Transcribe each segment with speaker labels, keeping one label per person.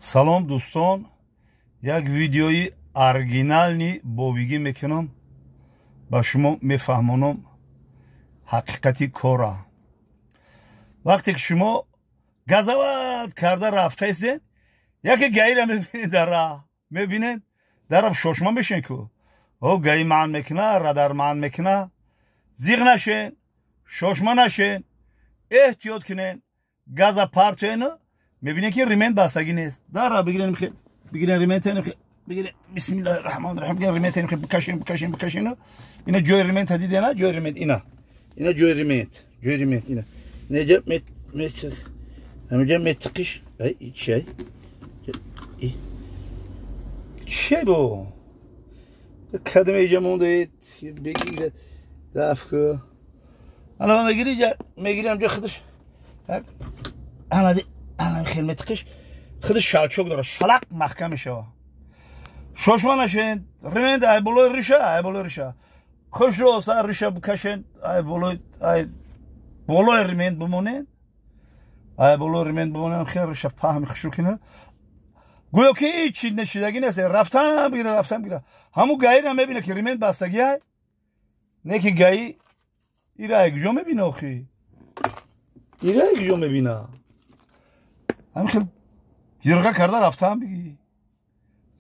Speaker 1: Салом, дӯстон. Як видеои оригинальный бовигӣ мекунам, ба шумо мефаҳмонам ҳақиқати кора. Вақте ки шумо газават карда рафтаистед, яке ГАИ ра мебинед дар раҳ, мебинед дарав, шошма мешен ку, о ГАИ манъ мекуна, радар манъ мекуна. Зиғ нашен, шошма нашен, эҳтиёт кунен, газа партоену мебинед, ки ремень бастагӣ нест. Дара бигирен, бигирен ремень тен, бигирен. Бисмиллаҳи раҳмони раҳим. Ремень тен бикашен, бикашен, бикашен. Ина ҷои ремень та дидена, ҷои ремень ина, ина ҷои ремень, ҷои ремень ина, инаҷа ҳамиҷа метиқиш. Чай, чай бо кадаме иҷа монда, бигиред, даф ку. Ана мегири, мегири, ҳамҷа худаш ана ана хел метиқиш, худаш щелчок дора, шалақ маҳкам мешава. Шошма нашен, ремень ай болои риша, ай болои риша хушро сар риша бикашен, ай болои, ай болои ремень бимонен, ай болои ремень бимонен. Хел риша паҳми хушу кина, гӯё ки ҳичи нешидагӣ нест. Рафтан бигира, рафтан бигира. Ҳамун ГАИ ра мебина, ки ремень бастагӣ ай не, ки ГАИ ира ай куҷо мебина охи? Ира ай куҷо мебина? Ҳамин хел йирға карда рафтан бигӣ.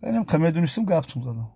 Speaker 1: Инам қа медонистам, гаптум задам.